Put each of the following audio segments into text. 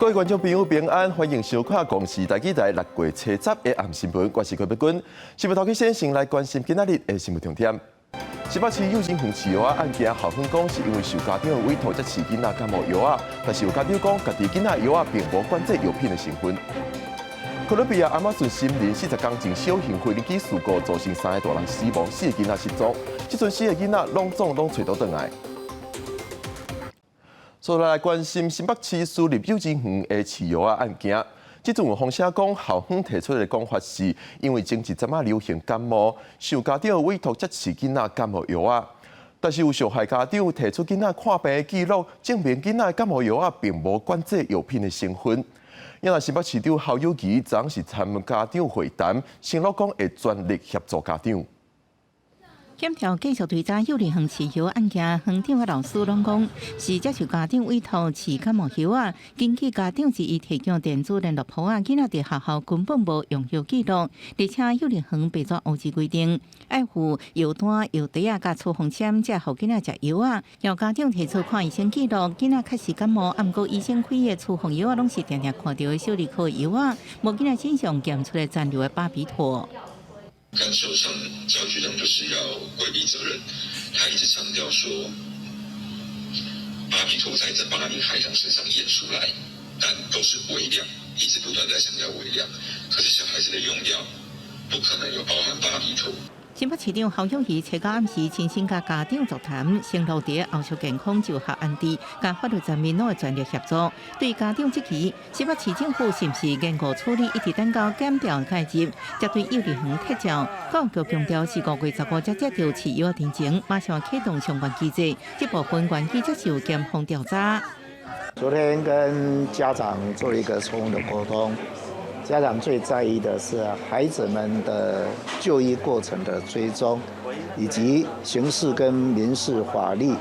各位觀眾朋友平安，歡迎收看公視台語台6月初十的暗新聞，我是郭碧君。新聞頭起先先來關心今仔日的新聞重點。新北市幼稚園飼藥案件，校方講是因為受家長的委託才飼囡仔感冒藥仔，但是有家長講，家己囡仔藥仔並無管制藥品的成分。哥倫比亞亞馬遜森林40工前小型飛機事故造成三个大人死亡，四个囡仔失蹤。這陣四個囡仔攏總攏揣到轉來。所以來關心新北市私立幼稚園的飼藥仔案件。這陣有風聲講，校方提出的講法是，因為前一陣仔流行感冒，受家長委託才飼囡仔感冒藥仔。但是有受害家長提出囡仔看病的記錄，證明囡仔感冒藥仔並無管制藥品的成分。因為新北市長侯友宜昨是參家長會談，承諾講會全力協助家長。檢調繼續追查幼兒園飼藥案件，園長佮老師攏講是接受家長委託飼感冒藥仔。根據家長之一提供電子聯絡簿仔，囡仔佇學校根本無用藥記錄，而且幼兒園白紙黑字規定，愛附藥單、藥袋仔佮處方簽，才予囡仔食藥仔。有家長提出看醫生記錄，囡仔確實感冒，毋過醫生開的處方藥仔攏是定定看著的小兒科藥仔，無囡仔身上檢出的殘留的巴比妥。感受上，教育局長就是要規避責任。他一直強調說，巴比妥在這8名孩童身上驗出來，但都是微量，一直不斷在強調微量。可是小孩子的用藥不可能有包含巴比妥。新北市長侯友宜初九暗時親身佮家長座談，承諾佇後續健康就學安置，佮法律層面攏會全力協助。對家長質疑，新北市政府是毋是延誤處理，一直等到檢調介入，才對幼兒園撤照。教育局強調是5月15才接著飼藥陳情，馬上啟動相關機制，這部分願意接受檢方調查。昨天跟家長做了一個充分的溝通。家長最在意的是孩子們的就醫過程的追蹤，以及刑事跟民事法律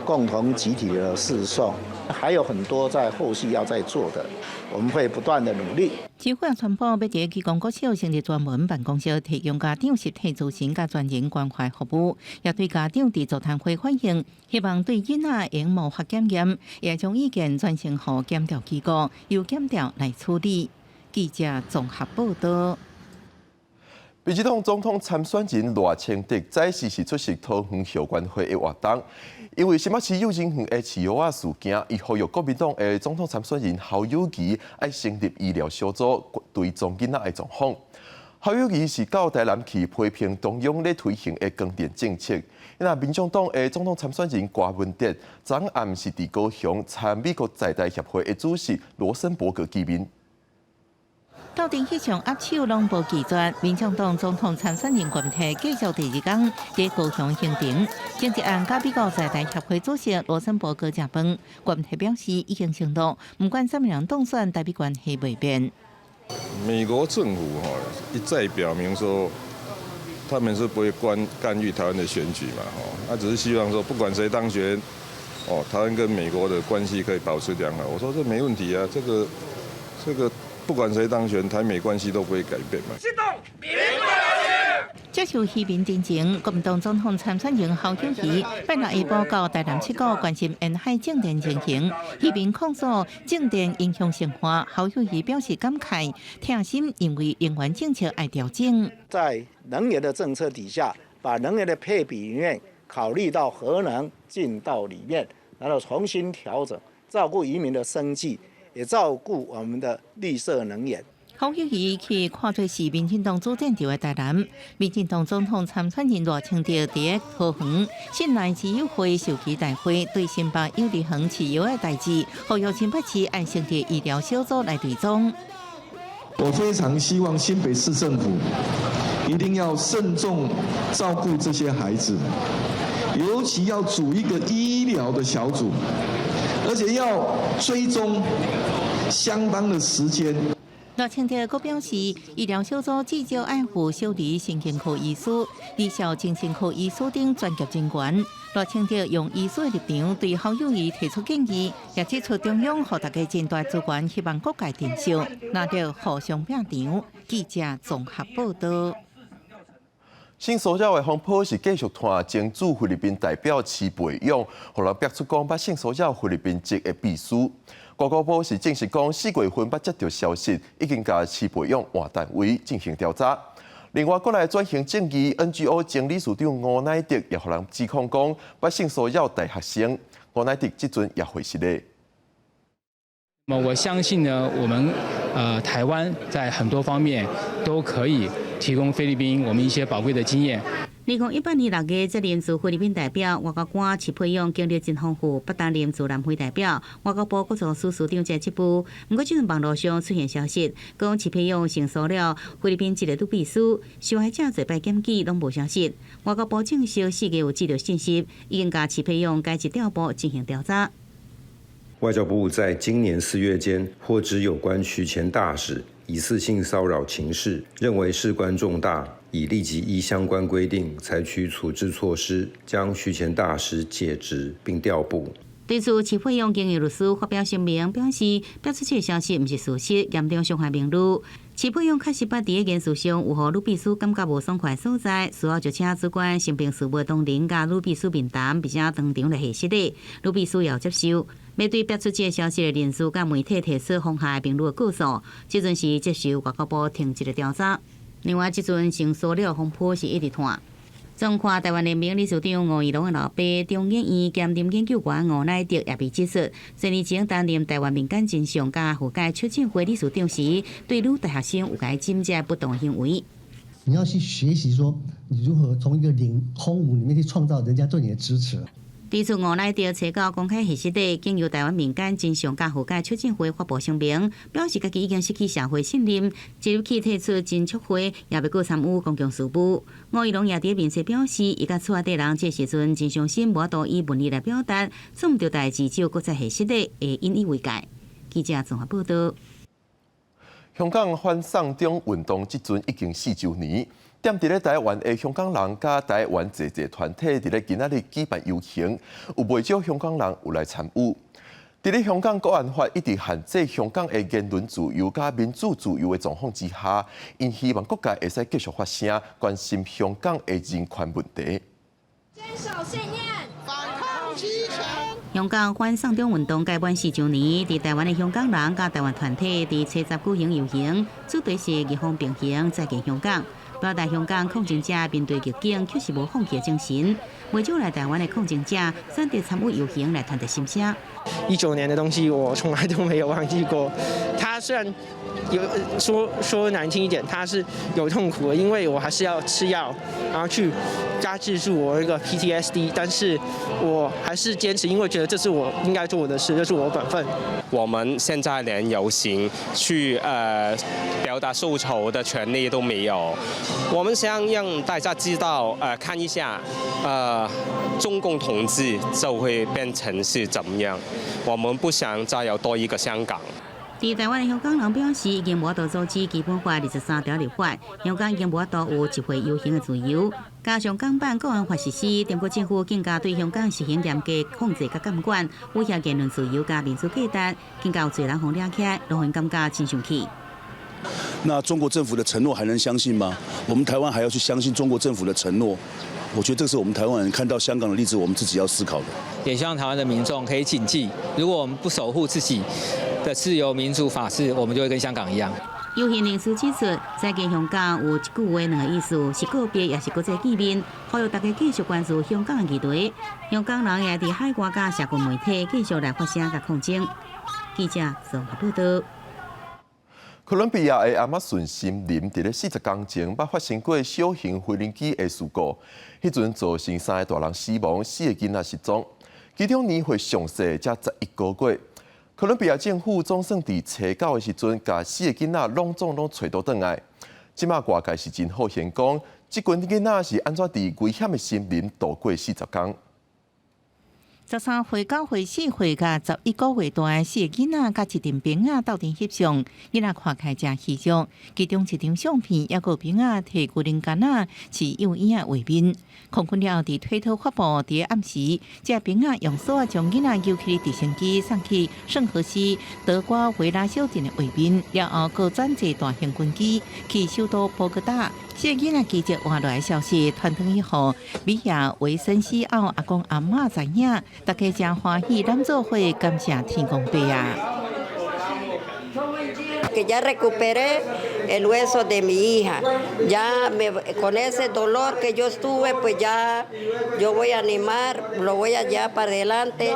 共同集體的訴訟，還有很多在後續要再做的，我們會不斷的努力。市府宣布，欲佇基隆國小成立專門辦公室，提供家長實體諮詢佮專人關懷服務，也對家長佇座談會反映，希望對囡仔用魔法檢驗，也將意見轉呈予檢調機構，由檢調來處理。記者綜合報道。民進黨總統參選人賴清德早時是出席桃園後援會的活動，因為新北市幼稚園的飼藥仔事件，伊呼籲國民黨的總統參選人侯友宜愛成立醫療小組追蹤囡仔的狀況。侯友宜是到台南去批評中央咧推行的光電政策。那民眾黨的總統參選人柯文哲，昨暗是佇高雄參美國在台協會的主席羅森伯格見面。鬥陣彼場握手攏無拒絕，民進黨總統參選人柯文哲繼續第二工佇高雄行程，前一暗佮美國在台協會主席羅森伯格食飯，柯文哲表示已經承諾，毋管啥物人當選，台美關係袂變。美國政府哈一再表明說，他們是不會干預台灣的選舉嘛，吼，他只是希望說，不管誰當選，哦，台灣跟美國的關係可以保持良好。我說這沒問題啊，這個。不管誰當選，台美關係都不會改變嘛。接受漁民陳情，國民黨總統參選人侯友宜拜六下晡到台南七股關心沿海種電情形，漁民控訴種電影響生活，侯友宜表示感慨，痛心，認為能源政策愛調整。在能源的政策底下，把能源的配比裡面考慮到核能進到裡面，然後重新調整，照顧漁民的生計。也照顧我們的綠色能源。侯友宜去看做是民進黨主戰場的台南，民進黨總統參選人賴清德佇桃園信賴之友會授旗大會，對新北幼兒園飼藥的代誌，呼籲新北市愛成立醫療小組來追蹤。我非常希望新北市政府一定要慎重照顧這些孩子，尤其要組一個醫療的小組。而且要追蹤相當的時間。賴清德閣表示，醫療小組至少愛附小兒神經科醫師、兒少精神科醫師等專業人員。賴清德用醫師的立場對侯友宜提出建議，也指出中央予大家真大資源，希望各界珍惜，若著互相拼場。記者綜合報道。性騷擾的風波是繼續拖，前駐菲律賓代表徐培勇，予人逼出講捌性騷擾菲律賓籍的秘書。外交部是證實講，4月份捌接著消息，已經共徐培勇換單位進行調查。另外，過來轉型正義 NGO 前理事長吳乃德也予人指控講，捌性騷擾大學生。吳乃德這陣也回實咧。我相信呢，我們台灣在很多方面都可以提供菲律賓我們一些寶貴的經驗。2018年6月，接任駐菲律賓代表外交官徐培勇經歷真豐富，捌擔任駐南非代表、外交部國策司司長這職務。毋過，這陣網路上出現消息，講徐培勇性騷擾菲律賓一个女秘書，受害者濟擺檢舉攏無消息。外交部證實4月有接著信息，已經共徐培勇解職調部進行調查。外交部在今年4月間獲知有關徐前大使疑似性騷擾情事，認為事關重大，已立即依相關規定採取處置措施，將徐前大使解職並調部。對此，徐培勇經營律師發表聲明，表示爆出這个消息毋是事實，嚴重傷害名譽。徐培勇確實捌佇言辭上有予女秘書感覺無爽快所在，事後就請主管性平事務同仁佮女秘書面談，並且當場來核實的，女秘書也有接受。面對爆出這个消息的人士佮媒體提出妨害名譽的告訴，這陣是接受外交部停職的調查。另外，這陣性騷擾風波是一直傳。中華台灣聯盟理事長吳怡農的老爸，中研院兼任研究員吳乃德也被指出，十年前擔任台灣民間真相佮和解促進會理事長時，對女大學生有共針這不當行為。你要去學習說，你如何從一個零空無裡面去創造人家對你的支持。對此，吳乃德初九公開核實的，經由台灣民間真相佮和解促進會發布聲明，表示家己已經失去社會信任，即日起退出真促會，也袂閣參與公共事務。吳怡農也佇面冊表示，伊佮厝內底人這時陣真傷心，無法度以文字來表達，做毋著代誌只有閣再核實的，會引以為戒。記者綜合報道。香港反送中運動這陣已經4週年。踮佇咧台灣的香港人佮台灣濟濟團體佇咧今仔日舉辦遊行，有袂少香港人有來參與。佇咧香港國安法一直限制香港的言論自由佮民主自由的狀況之下，𪜶希望各界會使繼續發聲，關心香港的人權問題。堅守信念，反抗極權。香港反送中運動屆滿4週年，佇台灣的香港人佮台灣團體佇初十舉行遊行，主題是逆風平行，再見香港。表達香港抗爭者面對逆境，卻是無放棄的精神。袂少來台灣的抗爭者選擇參與遊行來傳遞心聲。 19年的東西，我從來都沒有忘記過。他雖然有說說難聽一點，他是有痛苦的，因為我還是要吃藥，然後去壓制住我那個 PTSD，但是我還是堅持，因為覺得這是我應該做的事，這是我本分。我們現在連遊行去表達訴求的權利都沒有。我們想讓大家知道，看一下，中共統治就會變成是怎麼樣。我們不想再有多一個香港。佇台灣的香港人表示，已經無法度阻止基本法23條立法，香港已經無法度有集會遊行的自由。加上港版國安法實施，中國政府更加對香港實行嚴格控制佮監管，威脅言論自由佮民主價值，更加有濟人予掠起來，攏予𪜶感覺真生氣。那中國政府的承諾還能相信嗎？我們台灣還要去相信中國政府的承諾？我覺得這是我們台灣人看到香港的例子，我們自己要思考的。也希望台灣的民眾可以謹記，如果我們不守護自己的自由、民主、法治，我們就會跟香港一樣。遊行人士指出，再見香港有一句話兩个意思，是告別，也是閣再見面。呼籲大家繼續關注香港的議題。香港人也佇海外佮社群媒體繼續來發聲佮抗爭。記者綜合報道。哥倫比亞的亞馬遜森林，佇咧40工前，捌發生過小型飛行機的事故，彼陣造成三个大人死亡，四个囡仔失蹤。其中年歲上細才11個月。哥倫比亞政府總算佇初九的時陣，共四个囡仔攏總攏揣倒轉來。這馬外界是真好奇講，這群囡仔是按怎佇危險的森林度過40工？13歲、9歲、4歲佮11個月大的四个囡仔，佮一陣兵仔鬥陣翕相，囡仔看起來誠虛弱。其中一張相片，猶閣有兵仔提牛奶罐仔，是幼嬰仔畫面。空軍了後佇推特發布，佇暗時，這兵仔用索仔將囡仔揪起直升機送去聖荷西德瓜維拉小鎮的畫面，了後閣轉坐大型軍機去首都波哥大。四个囡仔奇蹟活落來消息傳轉以後，米亞維森西奧阿公阿嬤知影，大家誠歡喜，攏做伙感謝天公伯啊。 Que ya recuperé el hueso de mi hija. Ya me, con ese dolor que yo estuve, pues ya yo voy a animar, lo voy allá para adelante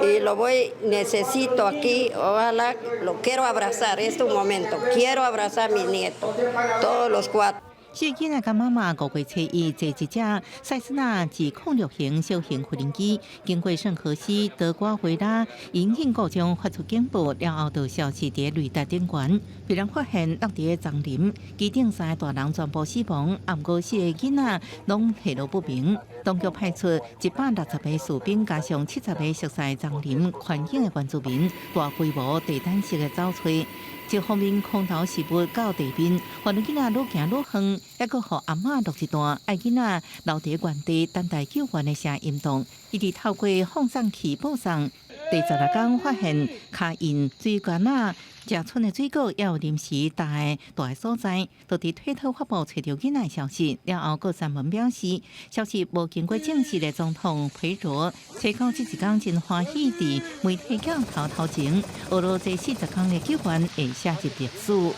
y lo voy, necesito aquí, ojalá lo quiero abrazar, este un momento, quiero abrazar a mis nietos, todos los cuatro. 四个囡仔佮媽媽5月初一坐一隻塞斯納206型小型飛行機，經過聖荷西德瓜維拉引擎故障發出警報，了後就消失佇雷達頂懸，被人發現落佇叢林，機頂三个大人全部死亡，毋過四個囡仔攏下落不明。當局派出160個士兵，加上70個熟悉叢林環境的原住民，大規模地毯式的搜揣。一方面空投食物到地面，予囡仔愈行愈遠，猶閣予阿嬤錄一段愛囡仔留佇原地等待救援的聲音檔，一直透過放送器播送。第16工發現跤印水管仔、食賰的水果，也有臨時搭的蹛所在，就佇推特發布揣著囡仔消息。了後，閣專門表示，消息無經過證實的總統裴羅，初九這一工真歡喜，佇媒體鏡頭頭前，呵咾這40工的救援會寫入歷史。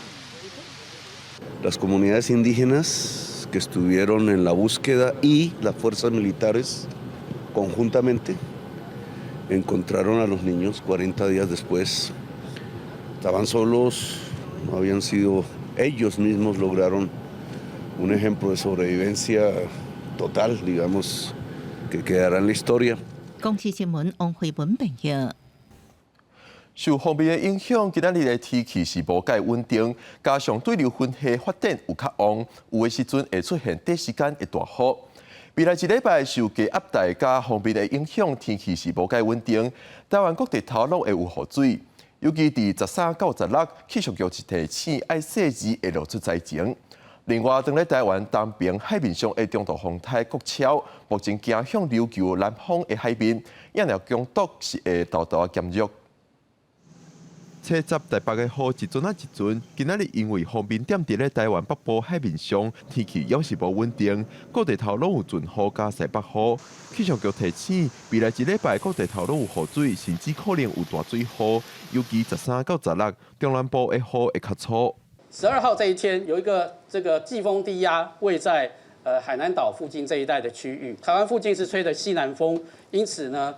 Las comunidades indígenas que estuvieron en la búsqueda y las fuerzas militares conjuntamente encontraron a los niños 40 días después. Estaban solos, no habían sido ellos mismos lograron un ejemplo de sobrevivencia total, digamos, que quedará en la historia. 公視新聞王慧文編譯。受鋒面的影響，今仔日的天氣是無蓋穩定，加上對流雲系發展有較旺，有的時陣會出現短時間的大雨。未來一禮拜受低壓帶佮鋒面的影響，天氣是無蓋穩定。台灣各地頭攏會有雨水，尤其佇13到16，氣象局是提醒愛細緻會露出災情。另外，當咧台灣東邊海面上的中度風台國超，目前行向琉球南方的海面，影響強度是會沓沓減弱。初十台北的雨一陣仔一陣，今仔日因為鋒面踮佇咧台灣北部海面上，天氣猶是無穩定，各地頭攏有陣雨佮西北風。氣象局提醒，未來一禮拜各地頭攏有雨水，甚至可能有大水雨，尤其13到16，中南部的雨會較粗。 12號這一天，有一個這個季風低壓位在海南島附近這一帶的區域，台灣附近是吹的西南風，因此呢，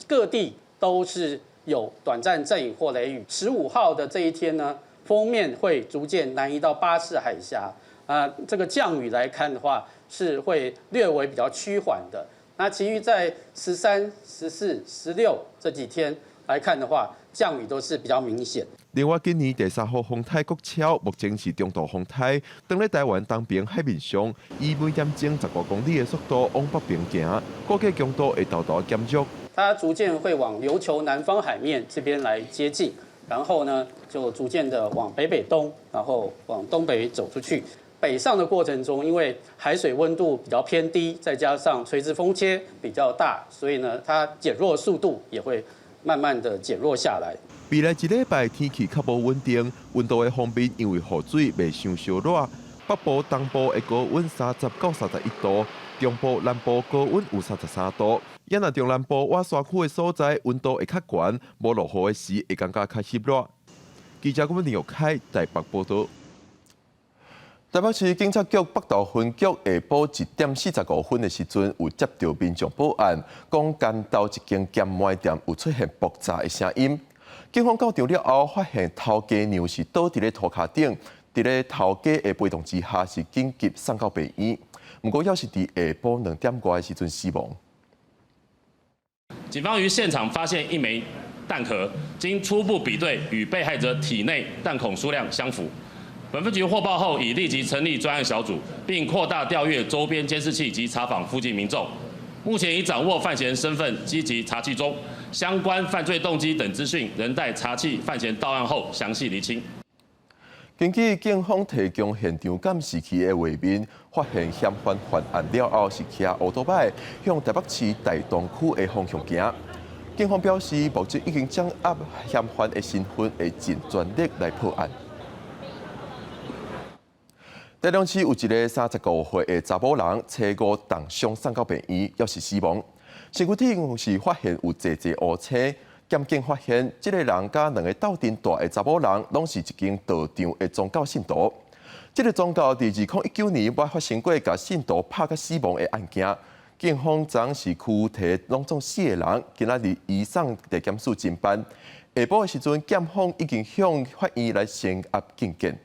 各地都是有短暫陣雨或雷雨。15號的這一天呢，鋒面會逐漸南移到巴士海峽，啊，這個降雨來看的話，是會略微比較趨緩的。那其餘在13、14、16這幾天來看的話，降雨都是比較明顯。另外，今年第三號風台國超目前是中度風台，當咧台灣東邊海面上，以每點鐘15公里的速度往北邊行，估計強度會沓沓減弱。它逐漸會往琉球南方海面這邊來接近，然後呢，就逐漸的往北北東，然後往東北走出去。北上的過程中，因為海水溫度比較偏低，再加上垂直風切比較大，所以呢，它減弱速度也會慢慢的減弱下來。未來一禮拜天氣較無穩定，溫度的方面因為雨水袂傷燒熱，北部、東部的高溫30到31度，中部、南部高溫有33度。也若中南部倚山區的所在，溫度會較懸，無落雨的時會感覺較濕熱。記者郭文玉開台北報道。台北市警察局北投分局下晡1點45分的時陣，有接到民眾報案，講干頭一間鹹糜店有出現爆炸的聲音。警方到場了後，發現頭家娘是倒佇咧塗跤頂，佇咧頭家的陪同之下，是緊急送到病院。毋過，猶是佇下晡2點外的時陣死亡。警方於現場發現一枚彈殼，經初步比對，與被害者體內彈孔數量相符。本分局獲報後，已立即成立專案小組，並擴大調閱周邊監視器及查訪附近民眾。目前已掌握犯嫌身份，積極查緝中。相關犯罪動機等資訊，仍待查緝犯嫌到案後詳細釐清。根據警方提供現場監視器的畫面，發現嫌犯犯案了後是騎歐多擺向台北市大同區的方向行。警方表示，目前已經掌握嫌犯的身份，會盡全力來破案。台中市有一个35歲的查某人，初五重傷送到病院，猶是死亡。身軀頂是發現有濟濟烏青，檢警發現這個人佮兩个鬥陣大的查某人，攏是一間道場的宗教信徒。這个宗教佇2019年捌發生過共信徒拍甲死亡的案件。警方昨是拘提攏總四个人，今仔日移送地檢署偵辦。下晡的時陣，檢方已經向法院來聲押禁見。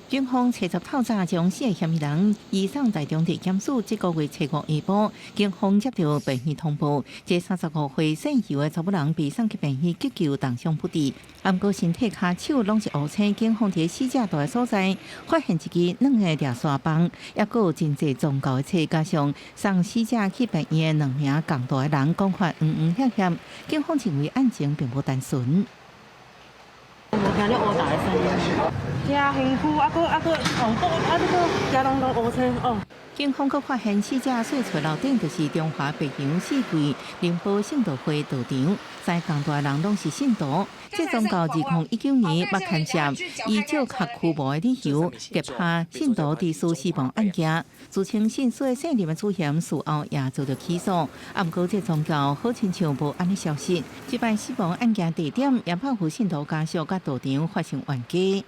警方初十透早將四个嫌疑人移送台中地檢署，這个月初五下晡，警方接到病院通報，這35歲姓余的查某人被送去病院急救，重傷不治。毋過身體跤手攏是烏青，警方佇死者蹛的所在發現一支軟的掠沙棒，抑閣有真濟宗教的冊，加上送死者去病院的兩名仝大的人講法黃黃險險，警方認為案情並無單純。我聽著烏打的聲音，聽身軀，啊閣啊閣哦，閣啊這個遮攏攏烏青哦。警方閣發現死者細厝樓頂就是中華白楊四季靈寶聖道會道場，三仝大的人攏是信徒。這宗教2019年捌牽涉以借殼驅魔的理由，結拍信徒致死死亡案件，自稱信書的姓林的主嫌事後也遭到起訴。啊，毋過這宗教好親像無按呢消息。這擺死亡案件地點也爆有信徒家屬佮道場發生冤家。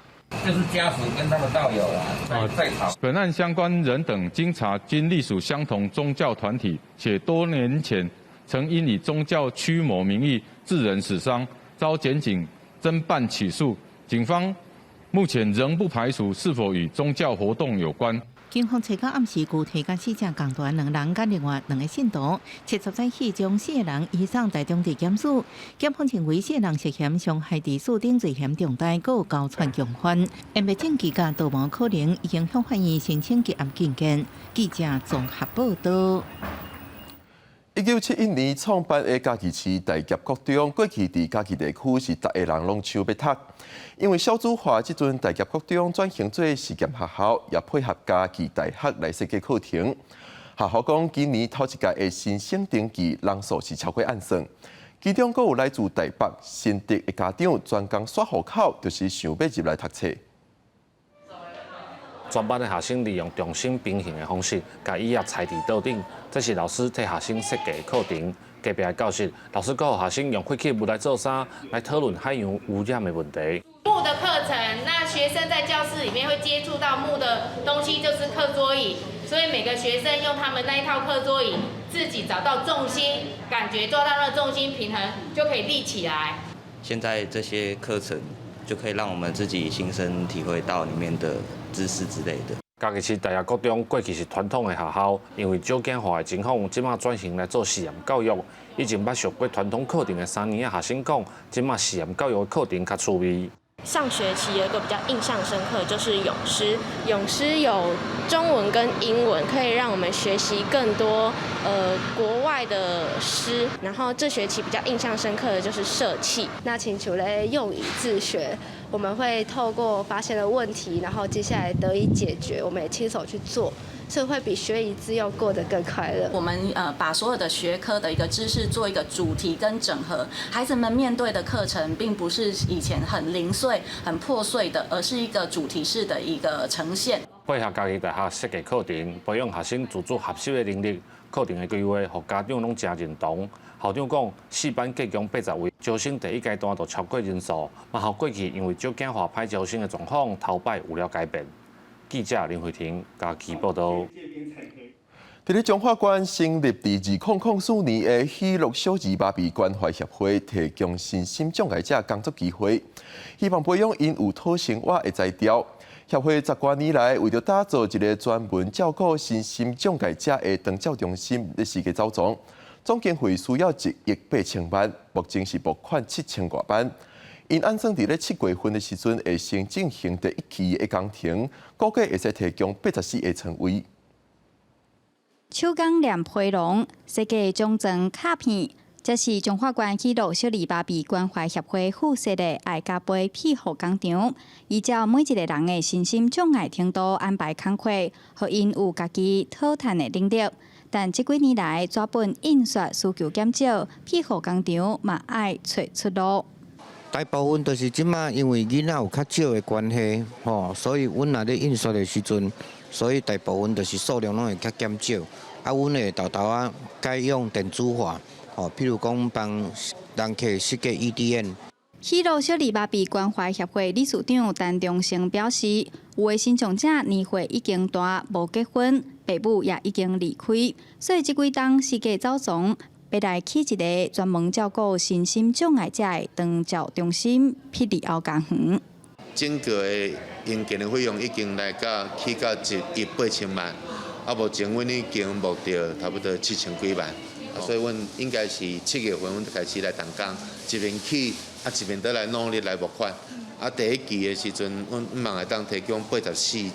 就是家屬跟他們道友啊，在吵。本案相關人等經查，均隸屬相同宗教團體，且多年前曾因以宗教驅魔名義致人死傷，遭檢警偵辦起訴。警方目前仍不排除是否與宗教活動有關。警方初九暗時拘提佮死者仝大兩人，佮另外兩个信徒，70早起將四个人移送台中地檢署。檢方認為四个人涉嫌傷害致死等罪嫌重大，閣有勾串共犯，嚴密證據佮都無可能，已經向法院申請結案禁見。記者綜合報道。1971年創辦的嘉義市大俠國中，過去佇嘉義地區是逐个人攏搶欲讀，因為少子化，這陣大俠國中轉型做實驗學校，也配合嘉義大學來設計課程。學校講，今年頭一屆的新生登記人數是超過按算，其中閣有來自台北、新竹的家長專工刷戶口，就是想欲入來讀冊。專班的學生利用重心平衡的方式，共椅仔踩佇桌頂。這是老師替學生設計的課程。隔壁的教室，老師閣予學生用廢棄物來做衫，來討論海洋污染的問題。木的課程，那學生在教室裡面會接觸到木的東西，就是課桌椅。所以每個學生用他們那一套課桌椅，自己找到重心，感覺抓到那個重心平衡，就可以立起來。現在這些課程就可以讓我們自己親身體會到裡面的知識之類的。嘉義市大俠國中過去是傳統的學校，因為少子化的情況，這馬轉型來做實驗教育。以前捌上過傳統課程的三年級學生講，這馬實驗教育的課程較趣味。上學期有一個比較印象深刻，就是詠詩。詠詩有中文跟英文，可以讓我們學習更多國外的詩。然後這學期比較印象深刻的就是社企。那請求咧用以自學，我們會透過發現的問題，然後接下來得以解決，我們也親手去做。所以會比學以致用過得更快樂。我們把所有的學科的一個知識做一個主題跟整合，孩子們面對的課程並不是以前很零碎、很破碎的，而是一個主題式的一個呈現。配合嘉義大學設計課程，培養學生自主學習的能力。課程的規劃，予家長攏誠認同。校長講，四班計共80位，招生第一階段就超過人數，嘛予過去因為少子化歹招生的狀況，頭擺有了改變。記者林慧婷嘉義報道。佇咧彰化縣成立佇2004年的喜樂小兒麻痹關懷協會，提供身心障礙者工作機會，希望培養𪜶有討生活的才調。協會十多年來，為著打造一个專門照顧身心障礙者的長照中心，咧四界走傱，總經費需要1億8千萬，目前是募款7000外萬。𪜶按算佇咧7月份的時陣，會先進行第一期的工程，估計會使提供84個床位。手工黏皮籠，設計獎狀卡片，這是彰化縣喜樂小兒麻痹關懷協會附設的愛家杯庇護工廠，依照每一个人的身心障礙程度安排工課，予𪜶有家己討趁的能力。但這幾年來，紙本印刷需求減少，庇護工廠嘛愛揣出路。大部分就是這馬因為囡仔有較少的關係，吼，所以阮若咧印刷的時陣，所以大部分就是數量攏會較減少。啊，阮會沓沓仔改用電子化，吼，譬如講幫人客設計 EDM。喜樂小里巴比關懷協會理事長陳忠誠表示，有的身障者年歲已經大，無結婚，爸母也已經離開，所以這幾冬四界走傱，欲來起一个專門照顧身心障礙者的長照中心——匹利歐家園。整個的營建的費用已經來到起到1億8千萬，啊，目前阮已經募著差不多7千幾萬，所以阮應該是7月份阮就開始來動工，一邊起啊一邊閣來努力來募款。啊，第一期的時陣，阮望會當提供84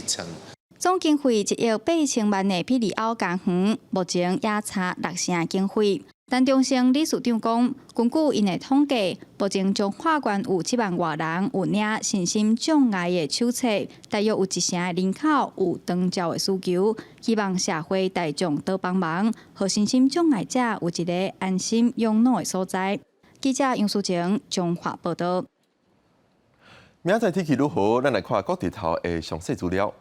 床。總經費1億8千萬的匹利歐家園，目前也差6成的經費。陳忠誠理事長講，根據𪜶的統計，目前彰化縣有7萬外人有領身心障礙的手冊，大約有1成的人口有長照的需求，希望社會大眾多幫忙，予身心障礙者有一个安心養老的所在。記者楊淑晴彰化報道。明仔載天氣如何？咱來看各地頭的詳細資料。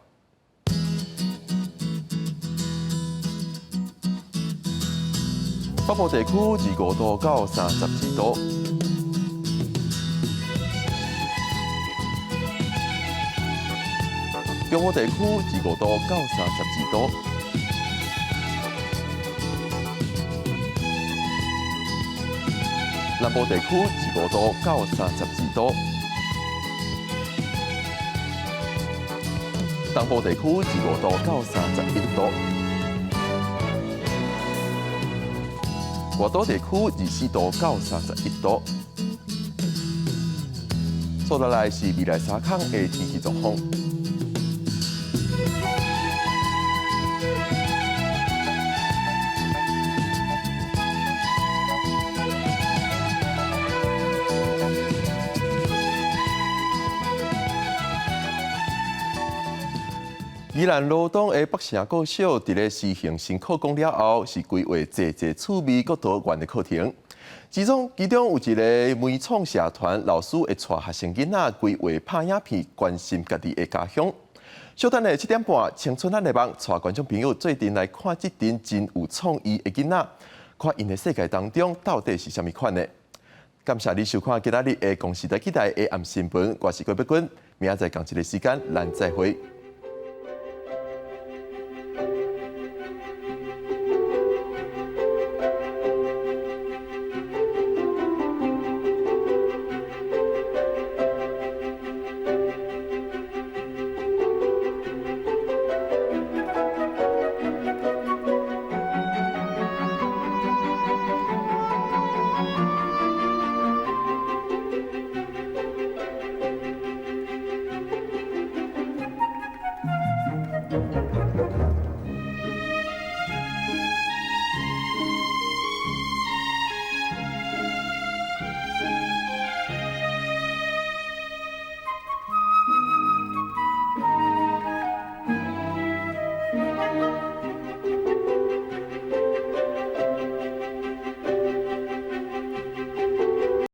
北部地區25度到32度，中部地區25度到32度，南部地區25度到32度，東部地區25度到31度。外島地區24度到31度。接落來是未來三天的天氣狀況。宜蘭羅東的北城國小，佇咧實行新課綱了後，是規劃濟濟趣味閣多元的課程。其中有一个媒創社團老師會帶學生囡仔規劃拍影片，關心家己的家鄉。小等下7點半，青春咱的夢，帶觀眾朋友做陣來看這陣真有創意的囡仔，看𪜶的世界當中到底是啥物款的。感謝你收看今仔日的公視台記台的暗新聞，我是郭碧君，明仔載仝一个時間，咱再會。